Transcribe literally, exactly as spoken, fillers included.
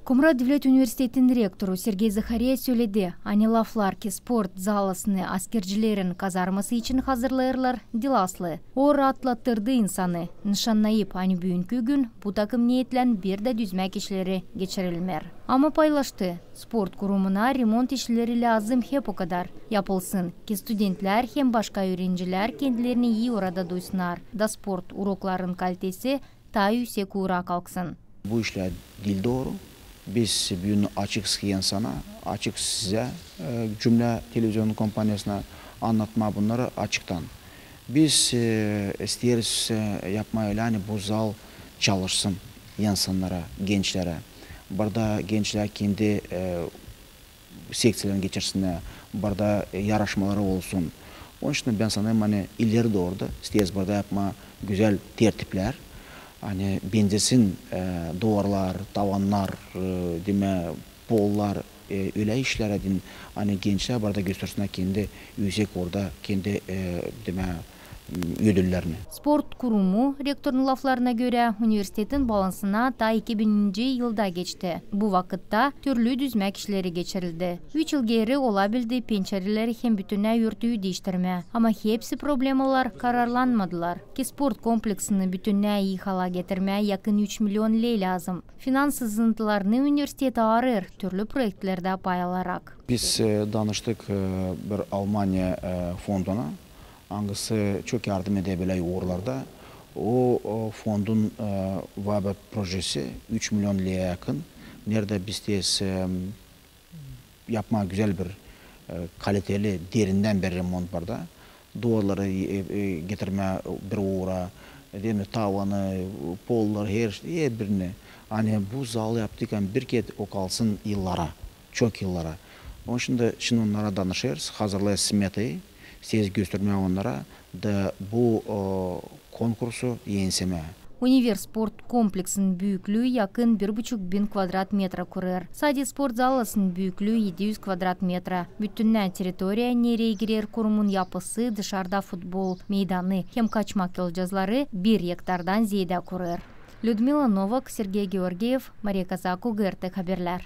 Komrat devlet universitetin rektoru Sergey Zaharov söledi, ani laflar, ki sport zalasını askercilerin kazarması için hazırlêêrlar, diil aslı. O raatlattırdı insanı, nışannayıp, ani büünkü gün bu takım neetlän bir dä düzmäk işleri geçirilmeer. Ama paylaştı, sport kurumuna remont işleri lääzım hep o kadar yapılsın, ki studentlär hem başka üürencilär kendilerini ii orada duysınnar, da sport urokların kalitesi taa üüsek uura kalksın. Bu işlär diil dooru. Biz büün açık ki insana, açık sizä, e, cümlä televizion kompaniyasına annatmaa bunnarı açıktan. Biz, e, isteeriz, e, yapmaa ölä, ani bu zal çalışsın insannara, gençlerä. Burada gençlär kendi, e, sekţiyalern geçirsinnär, burada, e, yarışmaları olsun. Onun için bän sanêrım, ani ileri dooru da isteeriz burada yapmaa gözäl tertiplär. Ani benzesin, e, duvarlar, tavannar, e, demää, pollar, e, ölä işlär deyni, ani gençlär burada göstersinnär kendi üüsek orada, kendi, e, demää, ödüllerini. Sport kurumu, rektorun laflarına görä, universitetin balansına taa iki bininci yılda geçti. Bu vakıtta türlü düzmäk işleri geçirildi. Üç yıl geeri olabildi pençereleri hem bütünnä örtüyü diiştirmää. Ama hepsi problemalar kararlanmadılar. Ki sport kompleksini bütünnä ii hala getirmää yakın üç million ley lääzım. Finans sızıntılarını universitet aarêêr türlü proektlerdä pay alarak. Biz, e, danıştık, e, bir Almaniya, e, fonduna, angısı çok yardım eder bölä uurlarda. O, o fondun, e, var bir projesi, üç million leyä yakın. Neredä biz isteeriz, e, yapmaa gözäl bir, e, kaliteli, derindän bir remont burada. Duvarları, e, e, getirmää bir uura, e, deyni, tavanı, polları, her, her birini. Ani bu zalı yaptık, ani bir kerä o kalsın yıllara, çok yıllara. Onun için dä şindi onnara danışêrız, hazırlêêrız smetayı, isteeriz göstermää onnara da bu, e, konkursu ensemää. Univer sport kompleksinin büüklüü yakın bir buçuk bin kvadrat metra kurêr. Sade sport zalasının büüklüü edi üz kvadrat metra. Bütünnä territoriya, nereyi girer kurumun yapısı, dışarda futbol meydanı hem kaçmak yolcazları bir ektardan zeedä kurêr. Lüdmila Novak, Sergey Georgiev, Mariya Kazako, GRT Haberlär.